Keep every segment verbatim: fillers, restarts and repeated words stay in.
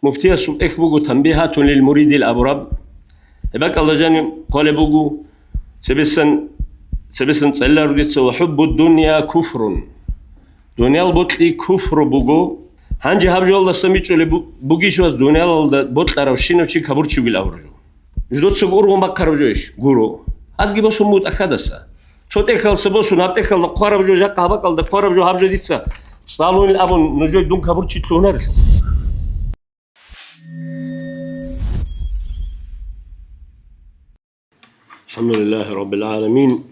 муфтиясул тӀехь буго «Танбигьатун лил муридил» абураб. Гьеб бакӀалда жаниб хъвалеб буго, цебесан, цебесан цӀалару дица: «Ва хӀуббу дунья куфрун». Дуниял бокьи куфру буго. Гьанже гьаб жоялдаса мичӀулеб бу-, бугищ вас дуниял бокьарав щинав чи кабурчи вугил абураб жо? Жидоцаго ургъун бахъараб жо иш гуро. Азги босун мутӀа хьадаса. Цо тӀехьалса босун, гьаб тӀехьалда хъвараб жо, жакъа гьаб бакӀалда хъвараб жо, гьаб жо дица цӀалунил абун, нужее дун кабурчи лъугьунарелъул. الحمد لله رب العالمين.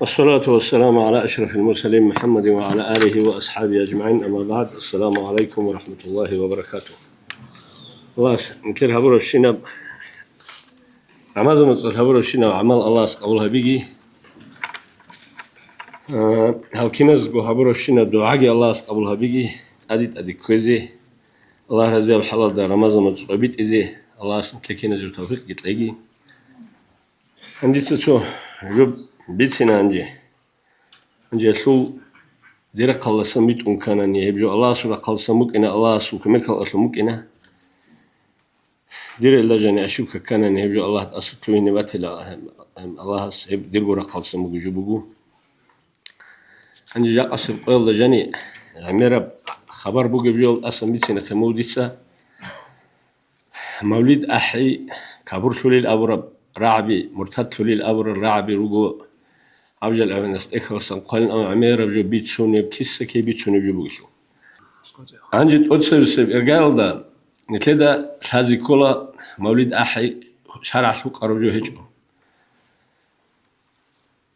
والصلاة والسلام على أشرف المرسلين محمد وعلى آله وأصحابه أجمعين. أما بعد. السلام عليكم ورحمة الله وبركاته. Аллагьас нилъер гьабурабщинаб, Рамазан моцӀалъ гьабурабщинаб гӀамал Аллагьас къабул гьабиги. А, гьал киназго гьабурабщинаб дугӀаги Аллагьас къабул гьабиги, тӀаде-тӀаде кквезе. Аллагь разияб хӀалалда Рамазан моцӀ цӀобитӀизе Аллагьас нилъер киназего тавфикъги кьеги. Гьанже дица цо жо бицина гьанже. Гьанже гьелъул дир рахъалдасан битӀун кканани, гьеб жо Аллагьасул рахъалдасан букӀина, Аллагьасул кумекалъун букӀина. Дир илда жаниб ошибка кканани, гьеб жо Аллагь тӀаса лъугьине батила, Аллагьас гьеб дирго рахъалдасан бугеб жо буго. Гьанже жакъасеб къоялда жаниб гӀемераб хабар бугеб жо тӀасан бицинехъе мун дица. Мавлид ахӀи, кабурлъулел абурал рагӀаби, муртадлъулел абурал рагӀаби руго, гьаб жал аванас тӀехьалсан хъвалин, амма гӀемераб жо бицунеб, киса-ккей бицунеб жо бугелъул. Гьанже тӀоцебесеб иргаялда нилъеда лъазе ккола Мавлид ахӀи шаргӀалъ гьукъараб жо гьечӀо.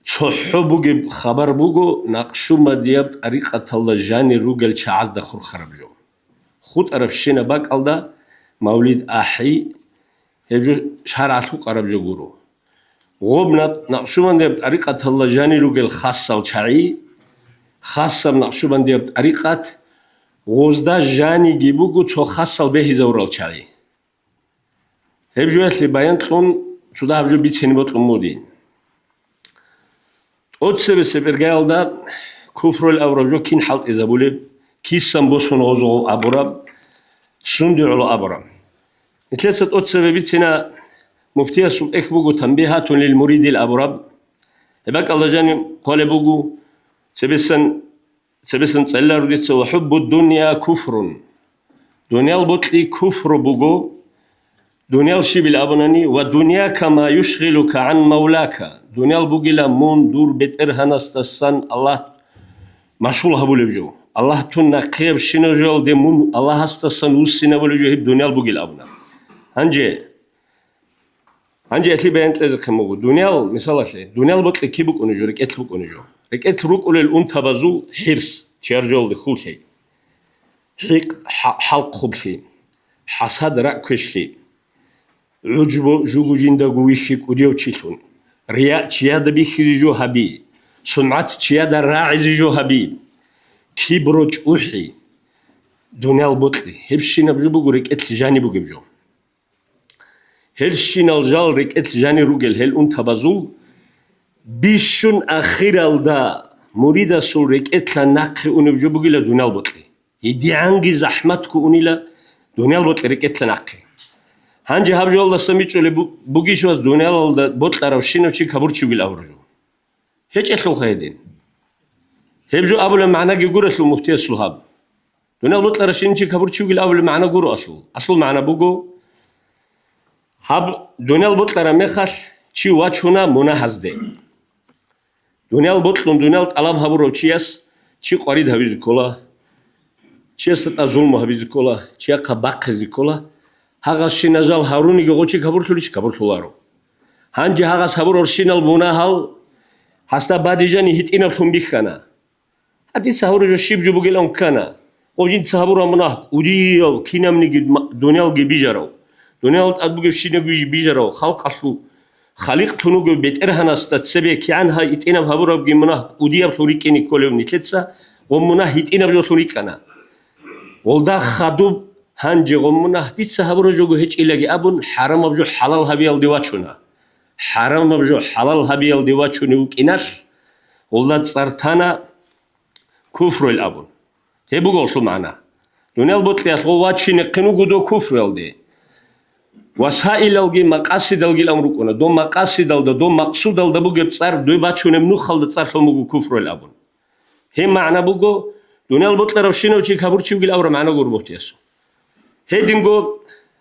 ЦохӀо бугеб хабар буго накъшубандияб тӀарикъаталда жанир ругел чагӀазда хурхараб жо. ХутӀарабщинаб бакӀалда Мавлид ахӀи, гьеб жо шаргӀалъ гьукъараб жо гуро. Гъоб на-, накъшубандияб тӀарикъаталда жанир ругел хасал чагӀи, хасаб накъшубандияб тӀарикъат, гъозда жаниги буго цо хасал бегьизавурал чагӀи. Гьеб жоялъе баян кьун цо дагьаб жо бицине бокьун буго дие. ТӀоцебесеб иргаялда куфрул абураб жо кин хӀалтӀизабулеб, кисан босун гъозго абураб, сунде гӀоло абураб. Нилъеца тӀоцебе бицина, муфтиясул тӀехь буго «Танбигьатун лил муридил» абураб. Гьеб бакӀалда жаниб хъвалеб буго, цебесан Цебесан цӀалару дица: «Ва хӀуббу дунья куфрун». Дуниял бокьи куфру буго. Дуниял щибил абунани: «Ва дуньяка ма юшгъилука гӀан мавлака». Дуниял бугила мун дур БетӀергьанасдасан Аллагь машгъул гьабулеб жо. Аллагь тун нахъеябщинаб жоялде мун Аллагьасдасан вуссинабулеб жо гьеб дуниял бугил абуна. Гьанже Гьанже гьелъие баян кьезехъин буго. Дуниял, мисалалъе, дуниял бокьи киб букӀунеб жо, рекӀелъ букӀунеб жо. РекӀелъ рукӀулел унтабазул хӀирс, чияр жоялде хьул лъей. ХӀикъ, хӀа-, хӀалхъублъи, хӀасад, ракӀ квешлъи, гӀужбу, жугу жиндаго вихьи кӀудияв чилъун, рияъ, чияда бихьизе жо гьаби, сумгӀат, чияда рагӀизе жо гьаби, кибру, чӀухӀи, дуниял бокьи, гьебщинаб жо буго рекӀелъ жаниб бугеб жо. Гьелщинал жал рекӀелъ жанир ругел гьел унтабазул, бищун ахиралда муридасул рекӀелъа нахъе унеб жо бугила дуниял бокьи. ГьедигӀанги захӀматго унила дуниял бокьи рекӀелъа нахъе. Гьанже гьаб жоялдаса мичӀулеб бу-, бугищ вас дуниялалда бокьарав щинав чи кабурчи вугил абураб жо? ГьечӀелъулха гьедин. Гьеб жо абулеб магӀнаги гурелъул муфтиясул гьаб. Дуниял бокьарав щинав чи кабурчи вугил абулеб магӀна гуро алъул. Алъул магӀна буго, гьаб дуниял бокьараб мехалъ чи вачуна мунагьазде. Дуниял бокьун, дуниял тӀалаб гьабурав чияс чи къварид гьавизе ккола, чиясда тӀад зулму гьабизе ккола, чияхъа бахъизе ккола. Гьагъас щинал жал гьаруниги гъо чи кабурлъулищ? Кабурлъуларо. Гьанже гьагъас гьабурал щинал мунагьал гьасда бадижани гьитӀинаблъун бихьана. Гьаб дица гьабураб жо щиб жо бугилан ккана. Гъоб жинца гьабураб мунагь кӀудияв, кинабниги ма-, дуниялги бижарав, дуниял тӀад бугебщинабги бижарав, халкъалъул Халикълъун вугев БетӀергьанасда цебе кигӀан гьай гьитӀинаб гьабурабги мунагь кӀудияблъун рикӀкӀине кколев нилъеца, гъоб мунагь гьитӀинаб жолъун рикӀкӀана. Гъолда хадуб гьанже гъоб мунагь дица гьабураб жого гьечӀилаги абун, хӀарамаб жо хӀалал гьабиялде вачуна. ХӀарамаб жо хӀалал гьабиялде вачунев вукӀиналъ, гъолда цӀар тана куфруйил абун. Гьеб буго гъолъул магӀна. Дуниял бокьиялъ гъов вачинехъин вуго дов куфруялде. Васаилалги макъасидалги ам рукӀуна. Дов макъасидалда, дов макъсудалда бугеб цӀар, дой бачунеб нухалда цӀар лъун буго куфруял абун. Гьеб магӀна буго, дуниял бокьаравщинав чи капурчи вугил абураб магӀна гуро бохтиясул. Гьединго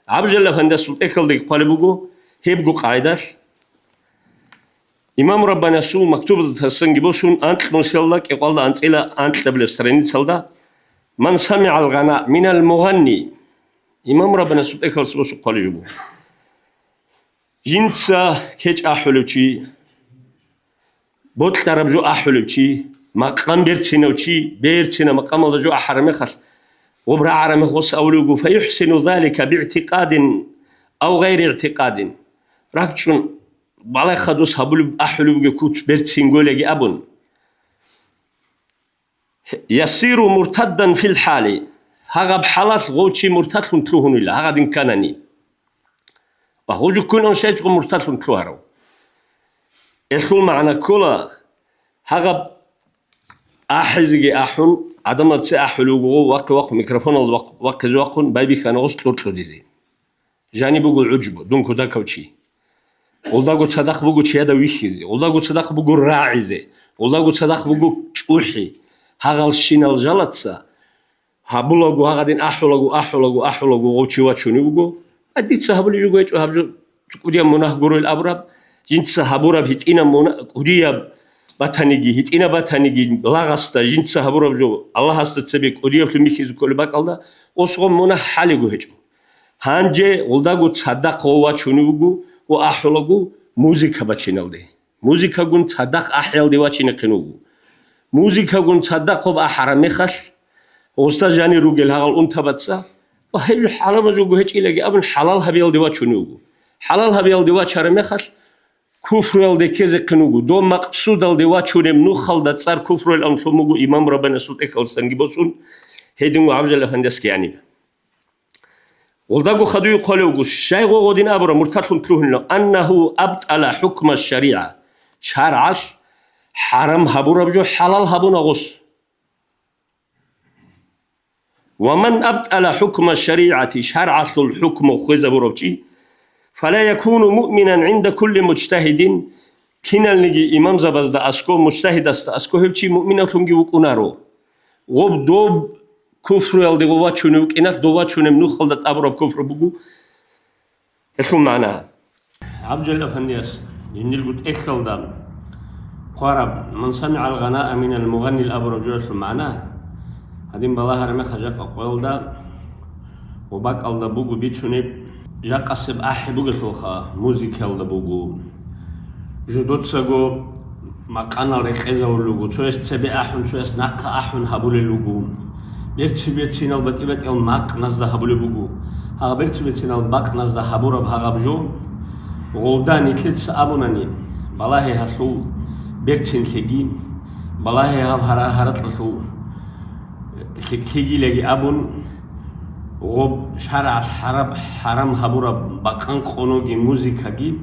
ГӀабдулла Афандиясул тӀехьалдаги хъвалеб буго, гьебго къайдалъ. Имам Раббаниясул мактубазда тасанги босун, анкьнусиялда, кӀикъвалда анцӀила анкьабилеб страницалда, «Ман самигӀал гъана минал мугъанни». Имам Раббаниясул тӀехьалъ босун хъвалеб жо буго. Жинца кечӀ ахӀулев чи, бокьараб жо ахӀулев чи, макъам берцинав чи, берцина макъамалда жо ахӀараб мехалъ, гъоб рагӀараб мехалъ абулев вуго, «Фаюхсину залика би'тикъадин ав гъайри игӀтикъадин». РакӀчӀун балагье дос гьабулеб, ахӀулеб бугеб куц берцинго лъеги абун. «Ясиру муртаддан фил хӀали». Гьагъаб хӀалалъ гъов чи муртадлъун лъугьунила, гьагъадин кканани. Ва гъужуккун он щайчӀого муртадлъун лъугьарав. Гьелъул магӀна ккола, гьагъаб ахӀизеги ахӀун, гӀадамал цо ахӀулев вуго, вахъе-вахъун, микрофоналда вахъ-, вахъизе вахъун, байбихьана гъос кьуркьудизе. Жаниб буго гӀужбу, дун кутакав чи. Гъолдаго цадахъ буго чияда вихьизе, гъолдаго цадахъ буго рагӀизе, гъолдаго цадахъ буго чӀухӀи. Гьагъалщинал жалаца гьабулаго, гьагъадин ахӀулаго, ахӀулаго, ахӀулаго гъов чи вачунев вуго. А дица гьабулеб жо гьечӀо гьаб жо, кӀудияб мунагь гурел абураб, жинца гьабураб гьитӀинаб муна-, кӀудияб батаниги, гьитӀинаб батаниги лагъасда жинца гьабураб жо Аллагьасда цебе кӀудияблъун бихьизе кколеб бакӀалда, осгъо мунагь хӀалиго гьечӀо. Гьанже гъолдаго цадахъ гъов вачунев вуго ва ахӀулаго музыка бачиналде. Музыкагун цадахъ ахӀиялде вачинехъин вуго. Музыкагун цадахъ гъоб ахӀараб мехалъ, гъосда жанир ругел гьагъал унтабаца, ва гьеб жо хӀарамаб жого гьечӀилаги абун хӀалал гьабиялде вачунев вуго. ХӀалал гьабиялде вачараб мехалъ, куфруялде ккезехъин вуго, дов макъсудалде вачунеб нухалда цӀар куфруялъун лъун буго имам Раббаниясул тӀехьалдасанги босун, гьединго ГӀабдулла Афандиясги гьаниб. Гъолдаго хадуе хъвалев вуго, щай гъо гъодин абура, муртадлъун лъугьунилан, «аннагьу абтӀала хӀукма шаригӀа», шаргӀалъ хӀарам гьабураб жо хӀалал гьабуна гъос. «Ва ман абтӀала хӀукма шаригӀати», шаргӀалъул хӀукму хвезабурав чи, «фала якуну муъминан гӀинда кулли мужтагьидин», киналниги имамзабазда аскӀов, мужтагьидасда аскӀов гьев чи муъминалъунги вукӀунаро. Гъоб доб куфруялде гъов вачунев вукӀиналъ, дов вачунеб нухалда тӀабураб куфру буго. Гьелъул магӀна. ГӀабдул Афандияс жиндирго тӀехьалда хъвараб, «Ман самигӀал гъанаа минал мугъаннил» абураб жоялъул магӀна, гьадин балагьараб мехалъ жакъа къоялда ва бакӀалда буго бицунеб, жакъасеб ахӀи бугелъулха, музыкаялда буго. Жудоцаго макъанал рекъезавулел руго, цояс цебе ахӀун, цояс нахъа ахӀун гьабулел руго. Берцин-берцинал батӀи-батӀиял макъназда гьабулеб буго. Гьагъаб берцин-берцинал макъназда гьабураб гьагъаб жо, гъолда нилъеца абунани, балагье гьалъул берцинлъиги, балагье гьаб гьара-, гьаракьалъул лъикӀлъигилаги абун, гъоб шаргӀалъ хӀараб-, хӀарам гьабураб бакъан къоноги музыкаги,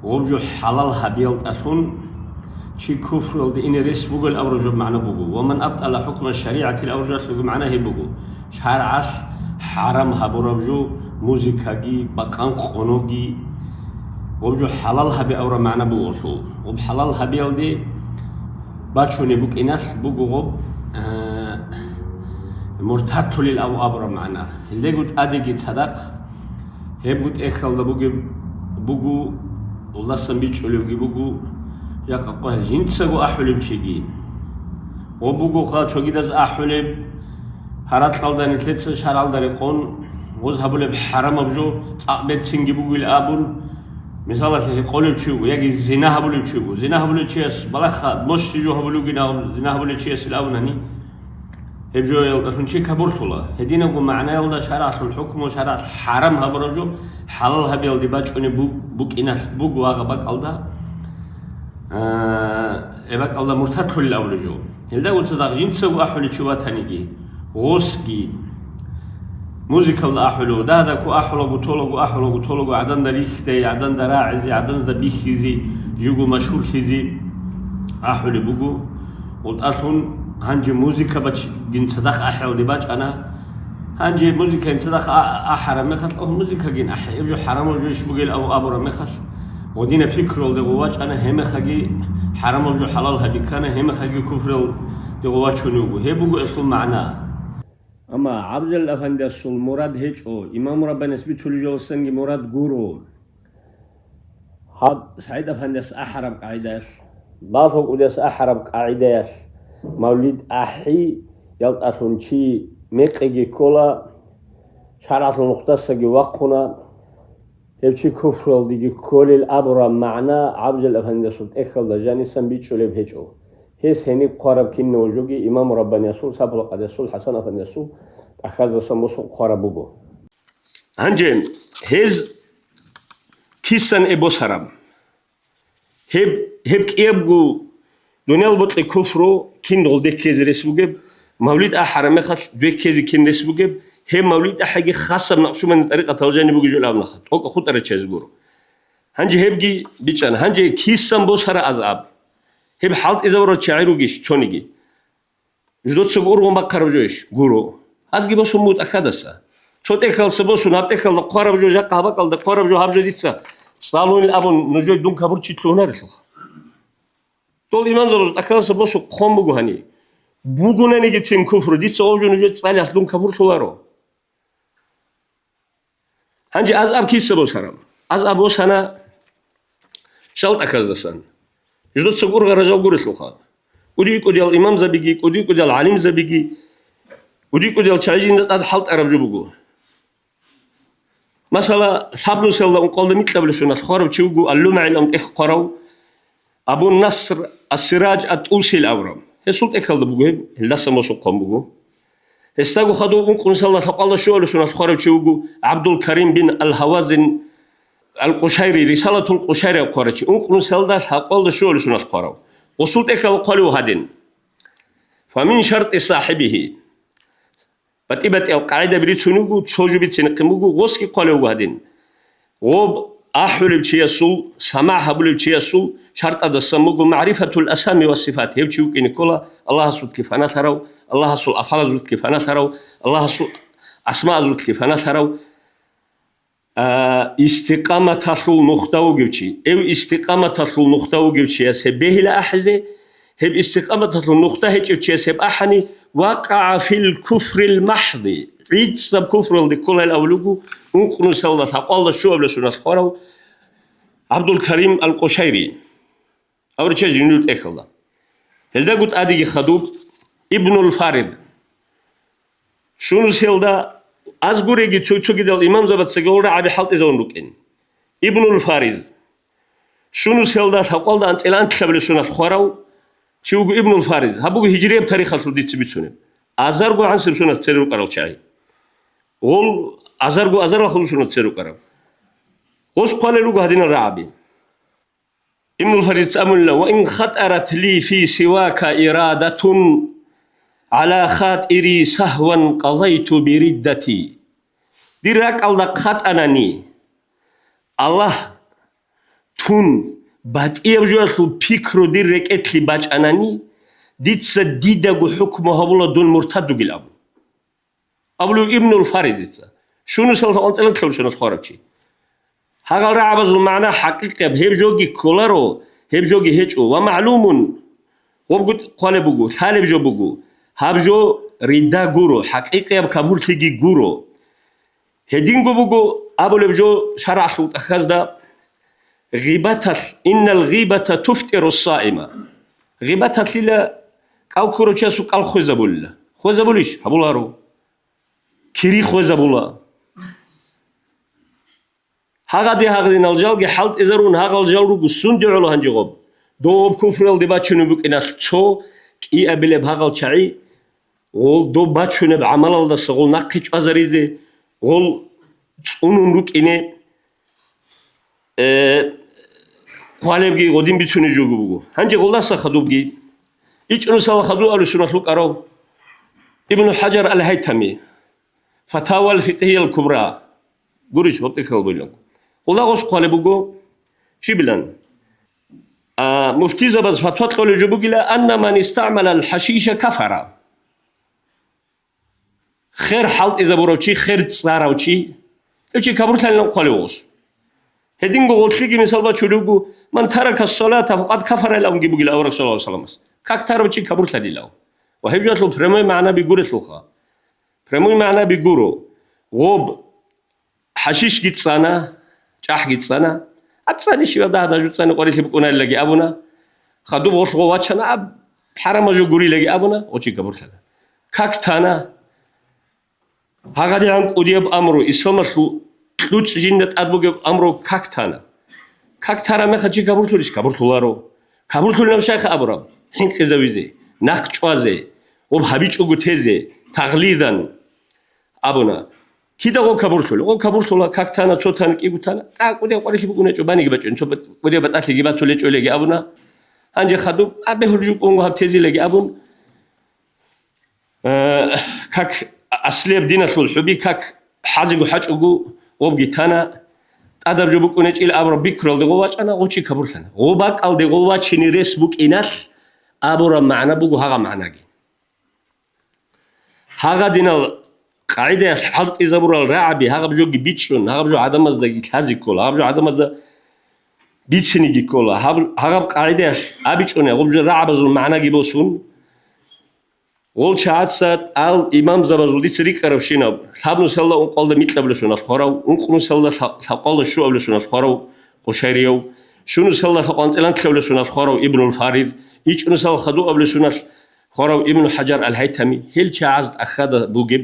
гъоб жо хӀалал гьабиялдалъун чи куфруялде ине рес бугел абураб жо магӀна буго. «Ва ман абтӀала хӀукма шаригӀатил» абураб жоялъулги магӀна гьеб буго. ШаргӀалъ хӀарам гьабураб жо музыкаги, бакъан къоноги, гъоб жо хӀалал гьаби абураб магӀна буго гъолъул. Гъоб хӀалал гьабиялде бачунеб букӀиналъ буго гъоб, э, муртадлъулел абу-, абураб магӀна. Гьелдего тӀадеги цадахъ, гьебго тӀехьалда бугеб буго, Аллагьасан бичӀчӀулевги буго, жакъа къварил жинцаго ахӀулев чиги. Гъоб бугоха цогидаз ахӀулеб, гьаракьалда нилъеца шаргӀалда рекъон, гъоз гьабулеб хӀарамаб жо цӀакъ берцинги бугил абун, мисалалъе, гьекъолев чи вуго яги зина гьабулев чи вуго. Зина гьабулев чияс балагьха, мощи жо гьабулевги нагъ-, зина гьабулев чиясил абунани, гьеб жоялдалъун чи капурлъула. Гьединабго магӀнаялда шаргӀалъул хӀукму, шаргӀалъ хӀарам гьабураб жо хӀалал гьабиялде бачӀунеб бу-, букӀиналъ буго гьагъаб бакӀалда, а, гьеб бакӀалда муртадлъулел абулеб жо. Гьелдаго цадахъ жинцаго ахӀулев чи ватаниги, гъосги, музыкалда ахӀулев, дагьдаго ахӀулаго, толаго, ахӀулаго, толаго, гӀаданда рихьизе, гӀаданда рагӀизе, гӀаданда бихьизе, живго машгьурлъизе ахӀулеб буго. ГъутӀалъун гьанже музыка бач-, гин цадахъ ахӀиялде бачӀана. Гьанже музыкаги цадахъ а-, ахӀараб мехалъ, ох, музыкагин ахӀи, гьеб жо хӀарамаб жо иш бугел абу-, абураб мехалъ, гъодинаб пикруялде гъов вачӀана, гьеб мехаги хӀарамаб жо хӀалал гьабиккана, гьеб мехаги куфруялде гъов вачунев вуго. Гьеб буго гьелъул магӀна. Амма ГӀабдул Афандиясул мурад гьечӀо, имам Раббанияс бицулеб жоялдасанги мурад гуро. Гьаб СагӀид Афандияс ахӀараб къагӀидаялъ, Балъул кӀудияс ахӀараб къагӀидаялъ, мавлид ахӀи, ялтӀалъун чи мекъиги ккола, шаргӀалъул нухдасаги вахъуна, гьев чи куфруялдеги кколел абураб магӀна ГӀабдул Афандиясул тӀехьалда жанисан бичӀчӀулеб гьечӀо. Гьес гьениб хъвараб кинав жоги имам Раббаниясул, Сапул-Къадиясул, ХӀасан Афандиясул тӀахьаздасан босун хъвараб буго. Гьанже гьез кисан эбосараб? Гьеб, гьеб кӀиябго дуниял бокьи куфру кин гъолде ккезе рес бугеб, мавлид ахӀараб мехалъ дой ккезе кин рес бугеб, гьеб мавлид ахӀиги хасаб накъшубанди тӀарикъатал жаниб бугеб жо абунаха, тӀокӀаб хутӀарай чияз гуро. Гьанже гьебги бичӀчӀана. Гьанже кисан босара азаб? Гьеб хӀалтӀизабурал чагӀи ругищ цониги? Жидоцаго ургъун бахъараб жойищ? Гуро. Азги босун буго тӀахьаздаса. Цо тӀехьалдаса босун, гьаб тӀехьалда хъвараб жо, жакъа гьаб бакӀалда хъвараб жо, гьаб жо дица цӀалунел абун нужее дун капурчи лъугьунарелъулха. Дол имамзабаз тӀахьаздаса босун хъван буго гьани. Бугонаниги цин куфру, дица гъов жо нужее цӀалиялъ дун капурлъуларо. Гьанже азаб киса босараб? Азаб босана шал тӀахьаздасан. Жидоцаго ургъарал жал гурелъулха. КӀуди-кӀудиял имамзабиги, кӀуди-кӀудиял гӀалимзабиги, кӀуди-кӀудиял чагӀи жинда тӀад хӀалтӀараб жо буго. Масала, лъабнусиялда ункъоялда микьабилеб соналъ хъварав чи вуго, Аллумагьил ам тӀехь хъварав, Абу Наср ас-Сираж ат-ТӀусил абураб. Гьесул тӀехьалда буго гьеб, гьелдасан босун хъван буго. Гьесдаго хадуб ункънусиялда лъабкъоялда щуабилеб соналъ хъварав чи вуго ГӀабдул Карим бин ал-Гьавазин ал-Къушайри, Рисалатул Къушайри абун хъварав чи. Ункънусиялда лъабкъоялда щуабилеб соналъ хъварав. Гъосул тӀехьалда хъвалев гьадин. Фамин шарти сахибихи. БатӀи-батӀиял къагӀидаби рицунеб буго, цо жо бицинехъин буго, гъосги хъвалев вуго гьадин. Гъоб ахӀулев чиясул, самагӀ гьабулев чиясул шартӀаздасан буго магӀрифатул асами ва сифат, гьев чи вукӀине ккола Аллагьасулги паналъарав, Аллагьасул афгӀалазулги паналъарав, Аллагьасул асмаазулги паналъарав. А, истикъаматалъул нухда вугев чи. Эв истикъаматалъул нухда вугев чияс гьеб бегьила ахӀизе, гьеб истикъаматалъул нухда гьечӀев чияс гьеб ахӀани, вакъагӀа фил куфрил махӀди, гӀицӀаб куфралде кколайил авлугу, ункънусиялда лъабкъоялда щуабилеб соналъ хъварав ГӀабдул Карим ал-Къушайри. Аврича жинул тӀехьалда. Гьелдаго тӀадеги хадуб Ибнул Фарид. Щунусиялда аз гуреги цо-цогидал имамзабацаги гъол рагӀаби хӀалтӀизавун рукӀин. Ибнул Фариз. Щунусиялда лъабкъоялда анцӀила анлъабилеб соналъ хъварав чи вуго Ибнул Фариз. Гьаб буго гьижрияб тарихалъул дица бицунеб. Азарго гӀансиб соналъ цере рукӀарал чагӀи. Гъол азарго азаралъул соналъ цере рукӀараб. Гъос хъвалел руго гьадинал рагӀаби. Ибнул Фарид абуна: «Ва ин хатӀарат ли фи сивака ирадатун гӀала хатири сагьван къадайту бириддати». Дир ракӀалда хатӀанани, Аллагь тун батӀияб жоялъул пикру дир рекӀелъе бачӀанани, дица дидаго хӀукму гьабула дун муртад вугилан абун. Абулев Ибнул Фаризица, Шунусалъ анцӀила анлъабилеб соналъ хъварав чи. Гьагъал рагӀабазул магӀна хӀакъикъияб гьеб жоги кколаро, гьеб жоги гьечӀо. Ва магӀлумун, гъобго хъвалеб буго, лъалеб жо буго, гьаб жо рида гуро, хӀакъикъияб капурлъиги гуро. Гьединго буго абулеб жо шаргӀалъул тӀахьазда, гъибаталъ, «Иннал гъибата туфтӀиру ссаима». Гъибаталъила кӀал ккурав чиясул кӀал хвезабулила. Хвезабулищ? Гьабуларо. Кири хвезабула. Гьагъаде гьагъадинал жалги хӀалтӀизарун, гьагъал жал руго сунде гӀоло гьанже гъоб. Дов гъоб куфруялде бачунеб букӀиналъ цо кӀиабилеб гьагъал чагӀи, гъол доб бачунеб гӀамалалдаса гъол нахъе чӀвазаризе, гъол цӀунун рукӀине, э, хъвалебги гъодин бицунеб жо буго. Гьанже гъолдаса хадубги, ичӀнусала хадуб абулеб соналъ вукӀарав Ибну ХӀажар ал-ХӀайтами, Фатавал Фикъгьиял Кубра, гурищ, гьоркьихьал буйлан. Гъолда гъос хъвалеб буго, щибилан? А, муфтизабаз фатва кьолеб жо бугила: «Анна ман истагӀмалал хӀашиша кафара». хер хӀалтӀизабурав чи, хер цӀарав чи, гьев чи капурлъанилан хъвалев гъос. Гьединго гъолъиги мисал бачулев вуго, «Ман тарака салата факъад кафара», илан бугила авараг саллаллагьу гӀалайгьи вассаламас. Как тарав чи капурлъанилав. Ва гьеб жоялъул прямой магӀнаби гурелъулха. Прямой магӀнаби гуро. Гъоб хӀашишги цӀана, чӀахӀги цӀана. Аб цӀани щибаб дагьаб жо цӀани къварилъи букӀунарилаги абуна. Хадуб гъолъго вачана, аб хӀарамаб жо гурилаги абуна, гъо чи капурлъана. Как тана, гьагъадигӀан кӀудияб амру, исламалъул кьучӀ жинда тӀад бугеб амру как тана. Как тара мехалъ чи капурлъулищ? Капурлъуларо. Капурлъулинав щайха абураб? ХӀинкъизавизе, нахъ чӀвазе, гъоб гьабичӀого тезе, тагълизан. Абуна, кида гъо кабурлъула? Гъо кабурлъула, как тана, цо тана, кӀиго тана, тӀа кӀудияб къварилъи букӀунечӀо, баниги бачӀун, цо кӀудияб батӀалъиги батулечӀолаги абуна. Гьанже хадуб, а бегьулеб жо кӀун гьаб тезилаги абун, э, как аслияб диналъул хӀуби, как хӀазиго хӀачӀого, гъобги тана, тӀадаб жо букӀунечӀила абураб бикралде гъо вачӀана, гъо чи кабурлъана. Гъо бакӀалде гъо вачине рес букӀиналъ абураб магӀна буго гьагъа магӀнаги. Гьагъадинал къагӀидаялъ хӀалтӀизабурал рагӀаби гьагъаб жоги бичӀчӀун, гьагъаб жо гӀадамаздаги лъази ккола, гьагъаб жо гӀадамазда бициниги ккола. Гьаб-, гьагъаб къагӀидаялъ абичӀони гъаб жо рагӀабазул магӀнаги босун, гъол чагӀаца ал имамзабазул дица рикӀкӀарабщинаб, лъабнусалда ункъалда микьабулесунал хварав, ункънусалда лъа-, лъабкъалда щуабулесунал хварав Къушайрияв, щунусалда лъабкъанцӀилан кьабулесунал хварав Ибнул Фарид, ичӀнусал хадуабулесунал хварав Ибну ХӀажар ал-ХӀайтами, гьел чагӀаз тӀахьада бугеб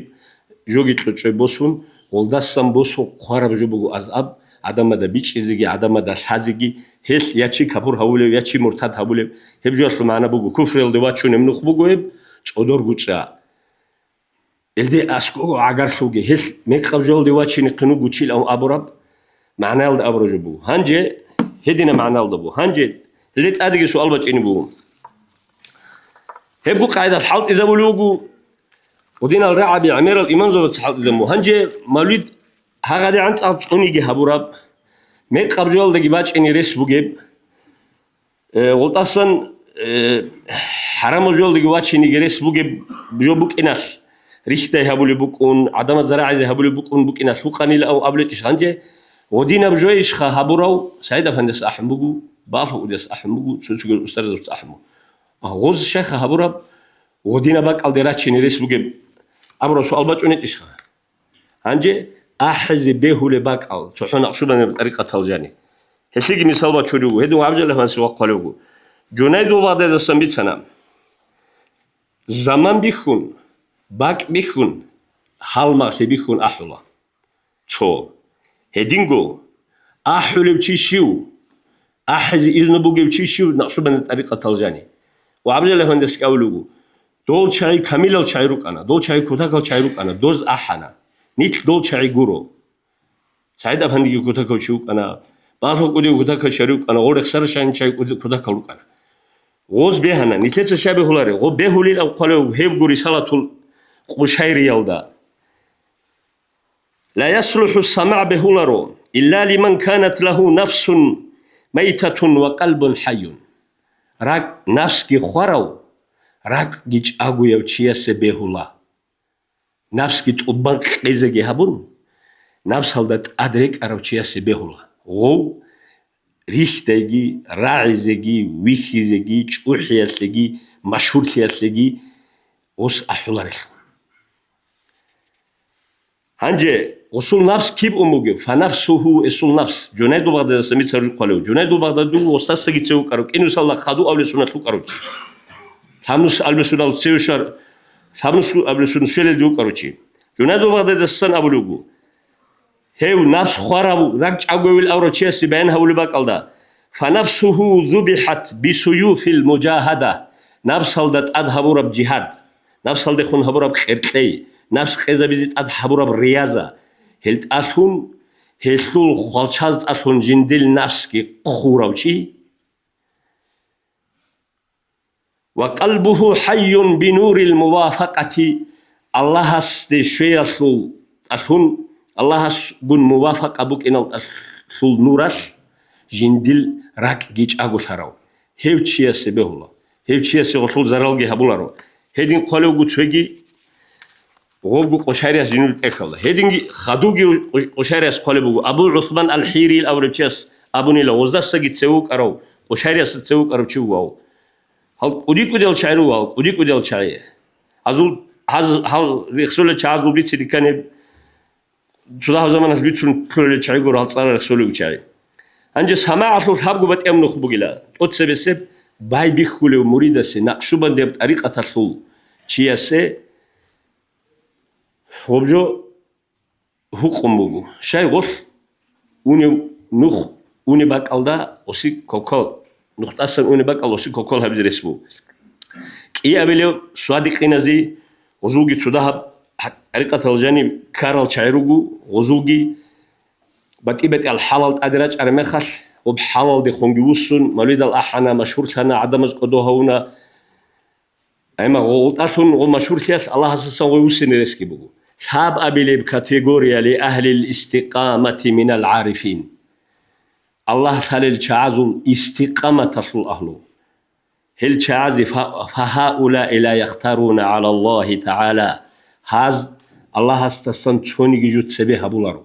жоги кьучӀой босун, гъолдасан босун хъвараб жо буго азаб, гӀадамада бичӀчӀизеги, гӀадамада лъазеги, гьелъ я чи капур гьавулев, я чи муртад гьавулев, гьеб жоялъул магӀна буго, куфриялде вачунеб нух буго гьеб, цӀодорго чӀа. Илде аскӀого гӀагарлъуги, гьелъ мекъаб жоялде вачине хъинугучил абураб магӀнаялда абураб жо буго. Гьанже гьедина магӀнаялда буго. Гьанже гьелде тӀадеги суал бачӀине буго. Гьебго къайдалъ хӀалтӀизабулев вуго, гъудинал рагӀаби гӀемерал имамзабаца хӀалтӀизабун буго. Гьанже мавлид гьагъадигӀан цӀакъ цӀуниги гьабураб, мекъаб жоялдаги бачӀине рес бугеб, э, гъултӀасан, э, хӀарамаб жоялдаги вачиниги рес бугеб жо букӀиналъ, рихьдай гьабулеб букӀун, гӀадамаз зарагӀизе гьабулеб букӀун букӀиналъ гьукъанила аб-, абулечӀищ гьанже, гъудинаб жояйищха гьабурав Саид Афандияс ахӀун буго, Балугьудияс ахӀун буго, цо-цоги устарзабца ахӀун буго. А, гъоз щайха гьабураб, гъудинаб бакӀалде рачине рес бугеб абураб суал бачӀунечӀищха? Гьанже ахӀизе бегьулеб бакӀал, цохӀо накъшубанди тӀарикъатал жани. Гьелъиги мисал бачулев вуго, гьедин ва гӀабдуллагьманси вахъалев вуго. Жунайдул Багъдадисан бицана. Заман бихьун, бакӀ бихьун, гьалмагълъи бихьун ахӀула. Цо. Гьединго, ахӀулев чи щив? АхӀизе изну бугев чи щив накъшубанди тӀарикъатал жани? Ва гӀабдуллагьмандас кӀавулев вуго. Дол чагӀи камилал чагӀи рукӀана, дол чагӀи кутакал чагӀи рукӀана, доз ахӀана. Нилъ дол чагӀи гуро. Саид Афандиги кутакав чи вукӀана, Балугьудиги кутакав чи вукӀана, гъо рехсарал шагьин чагӀи кутакал рукӀана. Гъоз бегьана, нилъеца щай бегьулареб? Гъо бегьулин аб хъвалев гьебго рисалатул Къушайриялда. Ла яслухӀу самагӀ бегьуларо, илла лиман канат лагьу нафсун майтатун ва къалбун хӀайюн. РакӀ, нафсги хварав, ракӀги чӀагояв чиясе бегьула. Нафсги тӀубан кьезеги гьабун, нафсалда тӀад рекӀарав чиясе бегьула. Гъов рихьдайги, рагӀизеги, вихьизеги, чӀухӀиялъеги, машгьурлъиялъеги гъос ахӀуларелъул. Гьанже гъусул нафс киб ун бугеб? Фанафсуху эсул нафс. Жунайдул Багъдадиса мицар рукъалев. Жунайдул Багъдади вуго гъосдасаги цеве вукӀарав, кӀинусалда хадув абулеб суналъ вукӀарав чи. Лъабнус абулеб суналъ цеве щвар, лъабнус абулеб сун щвелелде вукӀарав чи. Жунайдул Багъдадисан абулеб буго. Гьев нафс хварав, ракӀ чӀагоявил аврав чиясе баян гьавулеб бакӀалда, «Фанафсуху зубихӀат бисуюфил мужагьада», нафсалда тӀад гьабураб жигьад, нафсалдехун гьабураб къеркьей, нафс къезабизе тӀад гьабураб рияза, гьел тӀалъун, гьелъул хвалчаз тӀалъун жиндил нафсги хъурав чи, «Ва къалбуху хӀайюн бинурил мувафакъати», Аллагьасде щвеялъул тӀалъун, Аллагьасгун мувафакъа букӀинал тӀалъул нуралъ жиндил ракӀги чӀаголъарав. Гьев чиясе бегьула. Гьев чиясе гъолъул заралги гьабуларо. Гьедин хъвалевго цоги Гъобго къушайрияс жинул тӀехьалда. Гьединги хадуги къуш-, къушайрияс хъвалеб буго. Абу ГӀусман ал-ХӀирил абурав чияс абунила, гъоздасаги цевукӀарав, къушайриясда цевукӀарав чи вугав. Гьал кӀуди-кӀудиял чагӀи руго, гьал кӀуди-кӀудиял чагӀи. Гьазул, гьаз-, гьал рехсолел чагӀазул бицине ккани, цо дагьаб заманалъ бицун лъугӀулел чагӀи гуро гьал цӀарал рехсолел чагӀи. Гьанже самагӀалъул лъабго батӀияб нух бугила, тӀоцебесеб байбихьулев муридасе, накъшубандияб тӀарикъаталъул чиясе гъоб жо гьукъун буго. Щай гъолъ унев нух унеб бакӀалда оси кокал, нух тӀасан унеб бакӀал оси кокал гьабизе рес буго. КӀиабилев свадикъиназе гъозулги цо дагьаб гьа-, тӀарикъатал жаниб ккарал чагӀи руго, гъозулги батӀи-батӀиял хӀалал тӀаде рачӀараб мехалъ, гъоб хӀалалдехунги вуссун, мавлидал ахӀана, машгьурлъана, гӀадамаз кӀодо гьавуна. Амма гъолтӀалъун гъо машгьурлъиялъ Аллагьасдасан гъой вуссине ресги буго. Лъабабилеб категория ли агьлил истикъамати минал гӀарифин. Аллагь лъалел чагӀазул истикъаматалъул агьлу. Гьел чагӀазе фа-, фагьаулаи ла яхтаруна гӀала Аллагьи тагӀала. Гьаз Аллагьасдасан цониги жо цебе гьабуларо.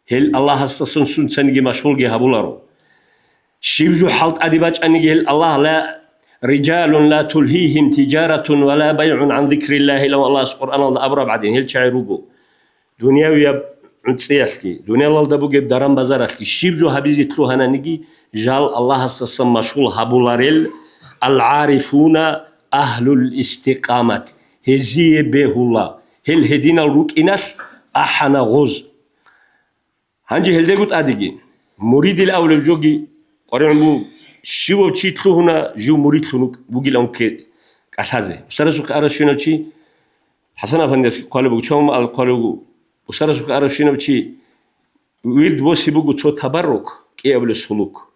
Гьел Аллагьасдасан сунцаниги машгьулги гьабуларо. Щиб жо хӀалтӀаде бачӀаниги гьел Аллагь ла, рижалун ла тулгьигьим тижаратун ва ла байгӀун гӀан зикриллагьи, илан Аллагьас Къуръаналда абураб гӀадин, гьел чагӀи руго. Дуниявияб гӀунцӀиялъги, дуниялалда бугеб даран-базаралъги, щиб жо гьабизе лъугьананиги, жал Аллагьасдасан машгьул гьабуларел ал-гӀарифуна агьлул истикъамат, гьезие бегьула, гьел гьединал рукӀиналъ ахӀана гъоз. Гьанже гьелдего тӀадеги, муридил авлеб жоги къваригӀун буго, щивав чи лъугьуна, жив муридлъун вук-, вугилан кке-, кӀалъазе. Устарасухъе арав щинав чи, ХӀасан афандияс хъвалеб буго, Чавма ал хъвалеб буго, устарасухъе арав щинав чи, вирд боси буго цо табаррук, кӀиабилеб сулук.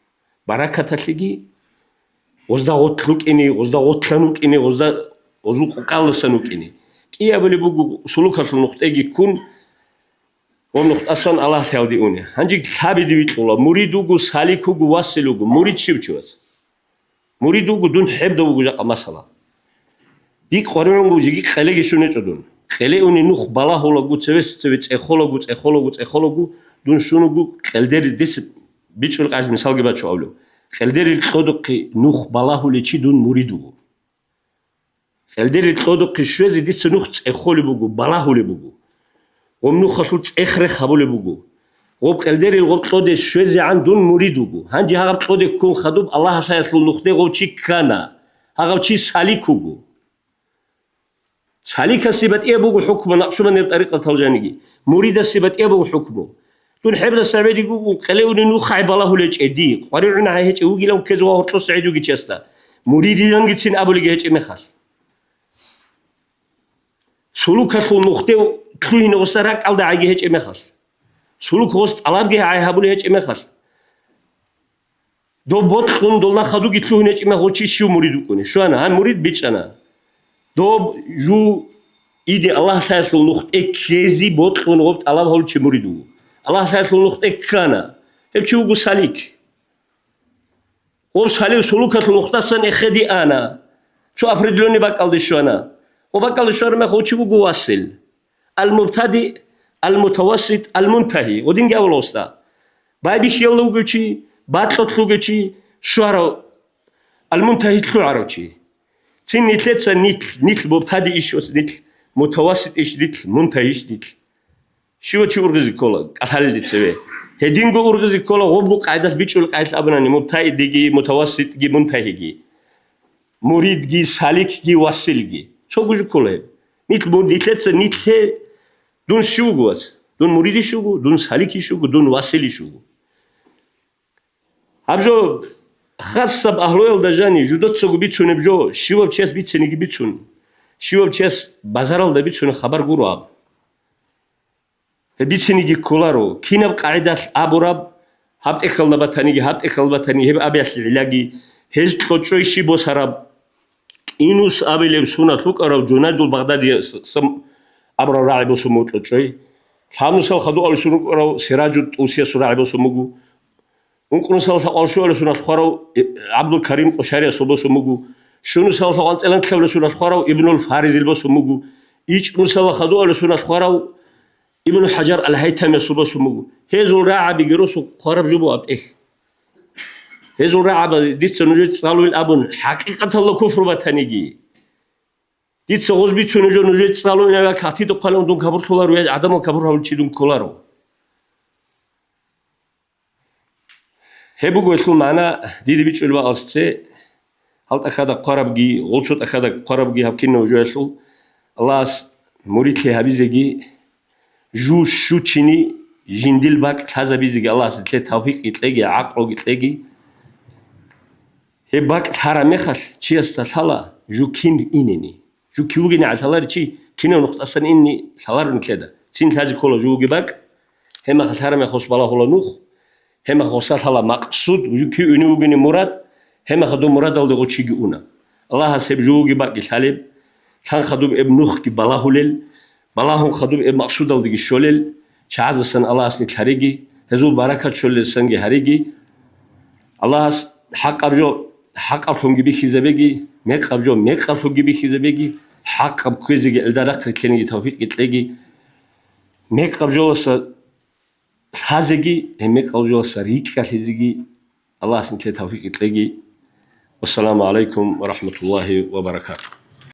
Баракаталъеги, гъозда гъотлъ рукӀине, гъозда гъотлъан вукӀине, гъозда, гъозул къукъалдасан вукӀине. КӀиабилеб буго сулукалъул нухтӀеги ккун, ва нухтӀасан Аллагьлъиялде уне. Гьанже лъабиде витӀула, мурид вуго, салик вуго, васил вуго. Мурид щив чи вац? Мурид вуго, дун хӀебда вуго жакъа масала. Дихъ къваригӀун вуго, жеги къелеги щун гьечӀо дун. Къеле уни нух балагьулаго, цевес-цеве цӀехолаго, цӀехолаго, цӀехолаго, дун щун вуго, къелдери дес бичӀчӀулеб къайс мисалги бачу авлев. Къелдерил кьодухъе нух балагьулев чи дун мурид вуго. Къелдерил кьодухъе щвезе дица нух цӀехолеб буго, балагьулеб буго. Гъоб нухалъул цӀех-рех гьабулеб буго. Гъоб къелдерил гъоб кьоде щвезегӀан дун мурид вуго. Гьанже гьагъаб кьоде ккун хадуб Аллагьасул нухде гъов чи ккана. Гьагъав чи салик вуго. Саликасе батӀияб буго хӀукму накъшубандияб тӀарикъатал жаниги. Муридасе батӀияб буго хӀукму. Дун хӀебдаса гӀебедиги вуго, къеле уни нухагӀи балагьулечӀеди, къваригӀуна гьай гьечӀев вугилан ккезе ва гьоркьоса гӀедуги чиясда. Муридилангицин абулеги гьечӀеб мехалъ. Сулукалъул нухдев лъугьине гъоса ракӀалда гӀайги гьечӀеб мехалъ. Сулук гъос тӀалабги гӀай гьабулей гьечӀеб мехалъ. Доб бокьун долда хадуги лъугьинечӀеб мехалъ чи щив мурид вукӀуни? Щвана, гьан мурид бичӀчӀана. Доб жу иде Аллагьлъаялъул нухтӀе ккезе бокьун гъоб тӀалаб гьавулев чи мурид вуго. Аллагьлъаялъул нухтӀе ккана. Гьев чи вуго салик. Гъоб салик сулукалъул нухтасан эхеде ана. Цо определённый бакӀалде щвана. Гъоб бакӀалде щвараб мехалъ гъов чи вуго васил. Ал-мубтади, ал-мутавассит, ал-мунтагьи. Гъодинги авал гъосда. Байбихьиялда вугев чи, бакьулъ вугев чи, щварав, ал-мунтагьи лъугӀарав чи. Цин нилъеца нилъ, нилъ мубтадиищ, нилъ мутавасситищ, нилъ мунтагьищ, нилъ. Щивав чи ургъизе ккола, кӀалъалелде цеве. Гьединго ургъизе ккола, гъобго къайдалъ бичӀчӀулеб къайдалъ абунани, мубтадиги, мутавасситги, мунтагьиги. Муридги, саликги, василги. Цого жо ккола гьеб. Нилъ мур-, нилъеца, нилъе дун щив вуго, вац? Дун муридищ вуго, дун саликищ вуго, дун василищ вуго. Гьаб жо хасаб агьлуялда жани, жудоцаго бицунеб жо, щивав чияс бицинеги бицун, щивав чияс базаралда бицунеб хабар гуро гьаб. Гьеб бицинеги кколаро, кинаб къагӀидалъ абураб, гьаб тӀехьалда батаниги, гьаб тӀехьалда батаниги, гьеб абиялъе гӀиллаги, гьез кьочӀой щиб босараб, Инус абилеб сунат рукӀарав Жунайдул Багъдади с-, сам-, абурав рагӀи босун буго кьочӀой. Лъабнусал хадув абилеб сунат рукӀарав Сираджу ТӀусиясул рагӀи босун буго. Ункънусал лъабкъоялда щуабилеб сунат хварав, э, ГӀабдул Карим Къушариясул босун буго. Щунусал лъабкъоялда анцӀила нилъабилеб сунат хварав Ибнул Фаризил босун буго. ИчӀ Мусала хадуаласунал хварав Ибн ХӀажар ал-ХӀайтамиясул босун буго. Гьезул рагӀабиги росу хвараб жо буго аб тӀехь. Гьезул рагӀаба дица нужеца цӀалуйин абун, хӀакъикъаталда куфру батаниги. Дица гъоз бицунеб жо нужеца цӀалуйин, я катида хъвалев дун кабурлъуларо, я гӀадамал кабур гьавулев чи дун кколаро. Гьеб буго гьелъул магӀна, дида бичӀчӀулеб бакӀалъ цее, гьал тӀахьада хъварабги, гъолцо тӀахьада хъварабги гьаб кинаб жоялъул Аллагьас муридлъи гьабизеги, жу щучини жиндил бакӀ лъазабизеги Аллагьас нилъее тавфикъги кьеги, гӀакълуги кьеги. Гьеб бакӀ лъараб мехалъ чиясда лъала жу кин инени. Жу кив вугени гӀад лъаларев чи, кинав нух тӀасан инни лъаларо нилъеда. Цин лъазе ккола жуги бакӀ, гьеб мехалъ лъараб мехалъ гъос балагьула нух, гьеб мехалъ гъоса лъала макъсуд, жу кив унев вугени мурад, гьеб мехалъ дов мурадалде гъо чиги уна. Аллагьас гьеб жуги бакӀги лъалеб, лъан хадуб гьеб нухги балагьулел, балагьун хадуб гьеб макъсудалдеги щолел, чагӀаздасан Аллагьас нилъ гьариги, гьезул баракат щолелдасанги гьариги. Аллагьас хӀакъаб жо хӀакъаблъунги бихьизабеги, мекъаб жо мекъаблъунги бихьизабеги, хӀакъаб кквезеги гӀелда рахъ рилълъениги тавфикъги кьеги, мекъаб жоласа лъазеги, гьеб мекъаб жоласа рикӀкӀалъизеги Аллагьас нилъее тавфикъги кьеги. Вассаламу гӀалайкум ва рахӀматуллагьи ва баракатугь.